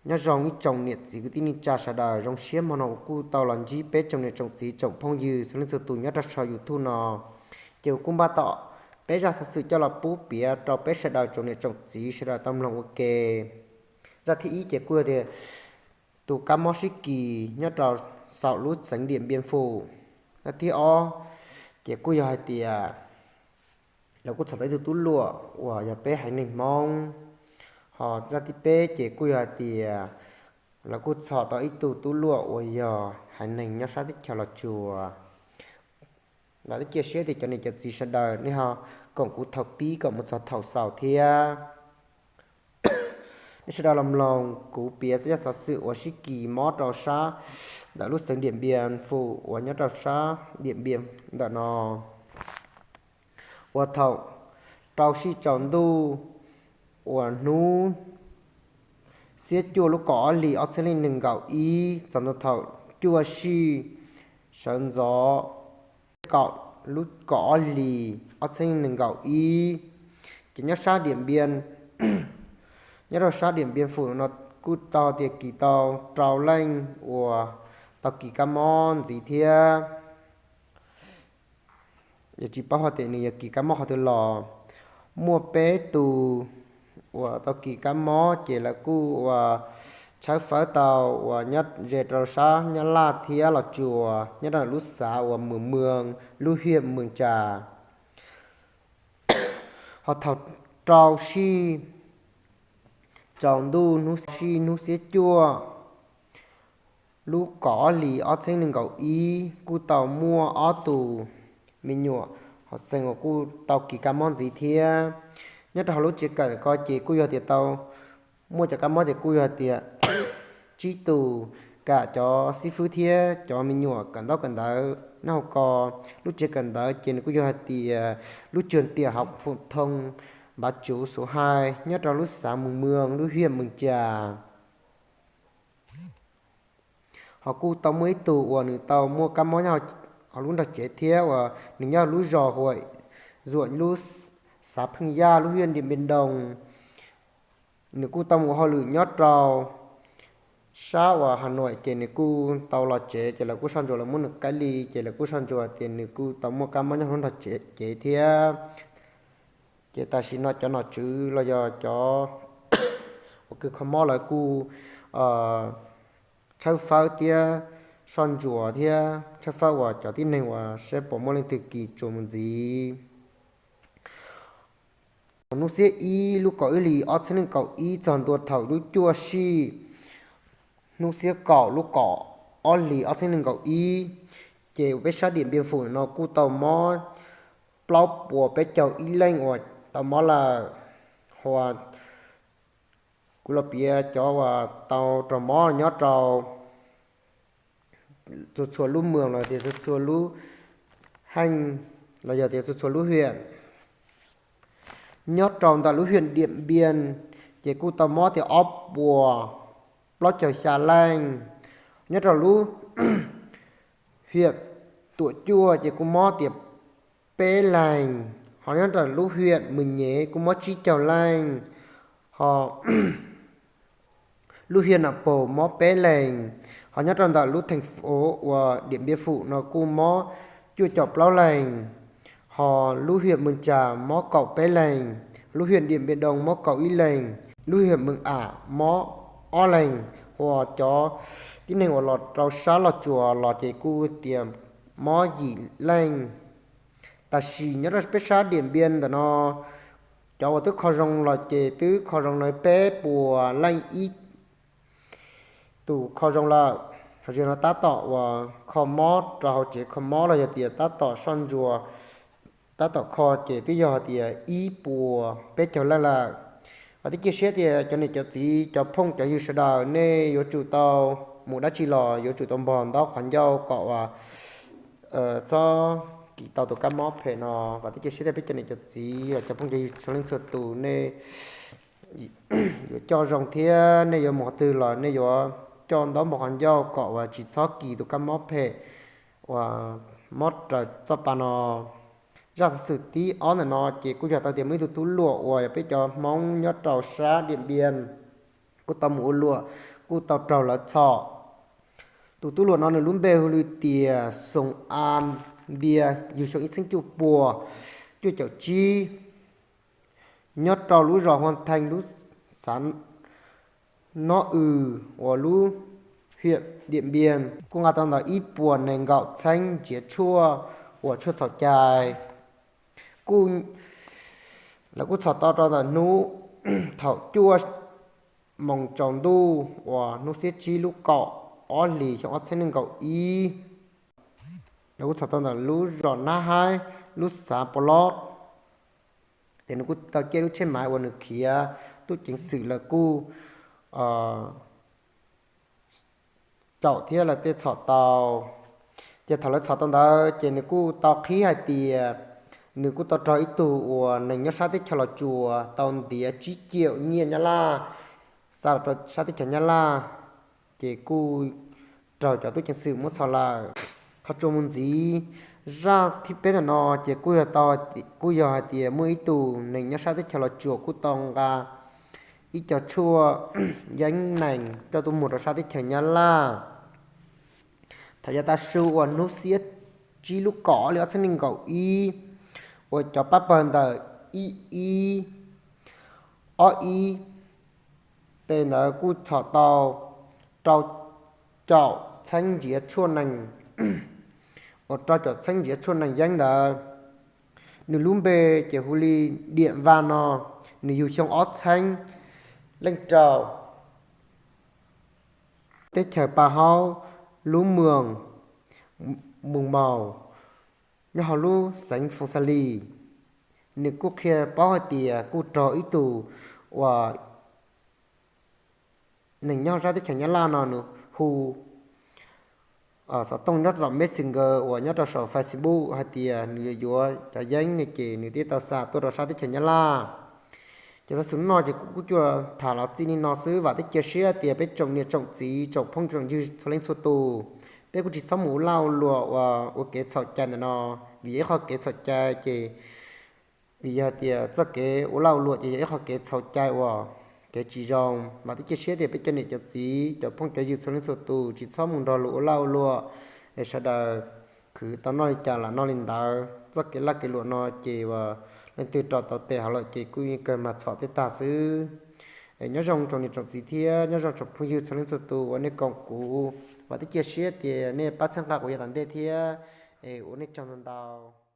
Nyob zoo ib tsoom niam txiv kwv tij neej tsa sawv daws, zoo siab hmo no uas kuj tau los ntsib peb tsoom niam tsoom txiv tsoom phooj ywg txhua leej txhua tus nyob rau saum YouTube no. Ces uas kuj npaj tau peb zaj xov xwm coj los pub piav rau peb sawv daws tsoom niam tsoom txiv sawv daws tau mloog ua ke. Zaj thib ib ces kuj yog tias tus kab mob sib kis nyob rau saum lub xeev Diam Npiam Fum. Zaj thib ob ces kuj yog hais tias lawv kuj txhom tau ib tug tub luam uas yog peb haiv neeg Hmoob. Ho zaj thib peb ces kuj yog hais tias lawv kuj txhom tau ib tug tub luam uas yog haiv neeg nyob sab teb chaws Los Tsuas. Vam thiab cia siab tias cov niam cov txiv sawv daws nej ho koom kuv thaum pib kom mus txog thaum xaus thiab. Nej sawv daws los mloog kuv piav zaj xov xwm uas sib kis mob rau sab ntawm lub xeev Diam Npiam Fum uas nyob rau sab Diam Npiam ntawm no. Uas thaum rau sij tsaus ntuj uas hnub xiab cuaj lub kaum ob hlis ob txhiab leej nees nkaum ib txog ntua thaum cuaj sij sawv ntxov kaum lub kaum ob hlis ob txhiab leej nees nkaum ib, ces nyob sab Diam Npiam, nyob rau sab Diam Npiam Fum no kuj tau tias kis tau rau leej uas tau kis kab mob ntxiv thiab. Yog tsis paub hais tias nws yog kis kab mob qhov twg los, muaj peb tus uas tau kis kab mob ces lawv kuj uas tshawb fawb tau uas nyob ze rau sab Nyab Laj thiab Los Tsuas nyob rau lub xav uas Mws Mws, lub hiaj Mws Tsas. Ho thaum rau sij tsaus ntuj hnub sij hnub xiab cuaj lub kaum ob hlis ob txhiab nees nkaum ib kuj tau muaj ob tus me nyuam hauv xeev uas kuj tau kis kab mob ntxiv thiab. Nyob rau hauv lub tsev kawm ko ces kuj yog tias tau muaj cov kab mob ces kuj yog tias tsib tus, kam cov xib fwb thiab cov me nyuam kawm ntaub kawm ntawv nyob hauv ko. Lub tsev kawm ntawv ces nws kuj yog hais tias lub trường tiểu học phổ thông bán trú số hai nyob rau lub xav Mws Mws, lub hiaj Mws Tsas. Ho kuj tau muaj ib tug uas nws tau muaj kab mob nyob hauv lub nrog tsev thiab uas nws nyob lub zos Huam Zuam, lub xav Pheej Yaj, lub hiaj Diam Npiam Doo. Nws kuj tau mus ua hauj lwm nyob rau sab uas Has Nuam ces nws kuj tau los tsev ces lawv kuj soj ntsuam lawv muab nws kaib li ces lawv kuj soj ntsuam tias nws kuj tau muaj kab mob nyob hauv lub nrog tsev thiab. Ces tam sim no cov nom tswv los yog cov uas kws kho mob lawv kuj tshawb fawb thiab soj ntsuam thiab tshawb fawb uas cov tib neeg uas saib puas muaj leej twg kis tsuas mus ntxiv. Thaum hnub xiab ib lub kaum ib hlis ob txhiab nees nkaum ib txog ntua thaum lub cuaj sij hnub xiab kaum lub kaum ob hlis ob txhiab nees nkaum ib, ces peb sab Diam Npiam Fum no kuj tau mob plaub puas peb caug ib leej uas tau mob lawm. Ho kuv los piav cov uas tau raug mob nyob rau txhua txhua lub moos los tias txhua txhua lub heej los yog tias txhua txhua lub hiam. Nyob rau ntawm lub hiam Diam Npiam ces kuj tau mob tias ob puas plaub caug xya leej. Nyob rau lub hiam Tuam Cuaj ces kuj mob tias peb leeg. Ho nyob rau lub hiam Mws Nyem kuj mob tsib caug leej. Ho lub hiam Nam Paus mob peb leeg. Ho nyob rau ntawm lub theem fuv uas Diam Npiam Fum no kuj mob cuaj caum plaub leeg. Ho lub hiam Mws Tsas mob kaum peb leeg, lub hiam Diam Npiam Doo mob kaum ib leeg, lub hiam Mws Am mob ob leeg. Ho cov tib neeg uas los rau sab Los Tsuas los ces kuj tias mob yim leej. Tam sim nyob rau peb sab Diam Npiam ntawm no, cov uas twb kho zoo los ces twb kho zoo na peb puas leej ib tus kho zoo lawm. Ho zaum no tab tom uas kho mob rau hauv tsev kho mob los yog tias tab tom soj ntsuas tab tom kho ces twb yog hais tias ib puas peb caug leej lawm. Vam thiab cia siab tias cov niam cov txiv cov phooj cov ywg sawv daws nej yuav tsum tau mus dab tsi los yuav tsum tau npog ntaub qhov ncauj kom uas txhob kis tau tus kab mob phem no. Vam thiab cia siab tias peb cov niam cov txiv los cov phooj cov ywg txhua leej txhua tus nej yuav coj zoo thiab nej yuav mus qhov twg los nej yuav coj ntaub npog qhov ncauj kom uas tsis txhob kis tus kab mob phem uas mob raws txoj pa no. Zaj xov xwm thib ob ntawm no ces kuj yog tau tias muaj ib tug tub luam uas yog peb cov Hmoob nyob rau sab Diam Npiam kuj tau mus ua luam kuj tau raug lawv txhom. Tus tub hluas no nws lub npe hu li tias Xoom A Npia, yug xyoo ib txhiab cuaj puas cuaj caum tsib, nyob rau lub zos Huaj Theej lub xav Nob Ws uas lub hiam Diam Npia, kuj nqa tau ntawm ib puas nees nkaum txheeb ntsiav tshuaj uas tshuaj txhaum cai. Kuj, lawv kuj txhom tau rau ntawm hnub thaum cuaj moos tsaus ntuj uas hnub xiab tsib lub kaum ob hlis xyoo ob txhiab nees nkaum ib. Lawv kuj txhom tau ntawm lub zos Nab Haib lub xav Pos Lob. Ces nws kuj tau ciaj lub tsheb maiv uas nws khiav, tub ceev xwm lawv kuj caum thiab lawv tej txhom tau. Ces thaum lawv txhom tau ntawd ces nws kuj tau qhib hais tias nws kuj tau raug ib tug uas neeg nyob sab teb chaws Los Tsuas tau ntiav tsib ciam nyiaj Nyab Laj xa los rau sab teb chaws Nyab Laj, ces kuj raug cov tub ceev xwm muab txhom lawm. Ho tsuas mus ntxiv, zaj thib peb ntawm no ces kuj yog tau, kuj yog hais tias muaj ib tug neeg nyob sab teb chaws Los Tsuas kuj tau nqa ib co tshuaj yeeb nees coj tuaj muag rau sab teb chaws Nyab Laj. Thaum yav tav su uas hnub xiab tsib lub kaum ob hlis ob txhiab nees nkaum ib, uas cov pab pawg ntawm ib ib, ob ib tej ntawd kuj txhom tau rau caum txheeb ntsiav tshuaj nees, uas rau caum txheeb ntsiav tshuaj nees yeeb ntawd. Nws lub npe ces hu li Diam Vaj no, nws yug xyoo ob txheeb leej rau, teb chaws Paj Haub, lub moos Mus Maus, nyob hauv lub xeev Foos Xas Lis. Nws kuj qhia paub hais tias kuj raug ib tug uas neeg nyob sab teb chaws Nyab Laj no nws hu xov tooj nyob tom Messenger uas nyob rau saum Facebook hais tias nws yuav yuav cov yeeb ne, ces nws thiaj tau xa tuaj rau sab teb chaws Nyab Laj. Ces txog xub no ces kuv kuj coj tham los txij li no xwb, vam thiab cia siab tias peb tsoom niam tsoom txiv tsoom phooj tsoom ywg txhua leej txhua tus, peb kuj tsis txhob mus ua lag ua luam uas ua kev txhaum cai ntawm no, vim yog ib qho kev txhaum cai ces, vim yog tias txoj kev ua lag ua luam ces yog ib qho kev txhaum cai uas kev tsis zoo. Vam thiab cia siab tias peb cov niam cov txiv cov phooj cov ywg txhua leej txhua tus tsis txhob mus nrog luag ua lag ua luam, es sawv daws khwv tau noj li cas lam noj li ntawd. Txoj kev lag kev luam no ces uas leej twg raug tau tes hauv lawm ces kuj yeej kawg mas txhom tej tag xwb. Es nyob zoo tsoom niam tsoom txiv thiab nyob zoo tsoom phooj ywg txhua leej txhua tus uas nej koom kuv, vam thiab cia siab tias nej pab txhawb nqa kuv yav tom ntej thiab. Es ua nej tsaug ntau ntau.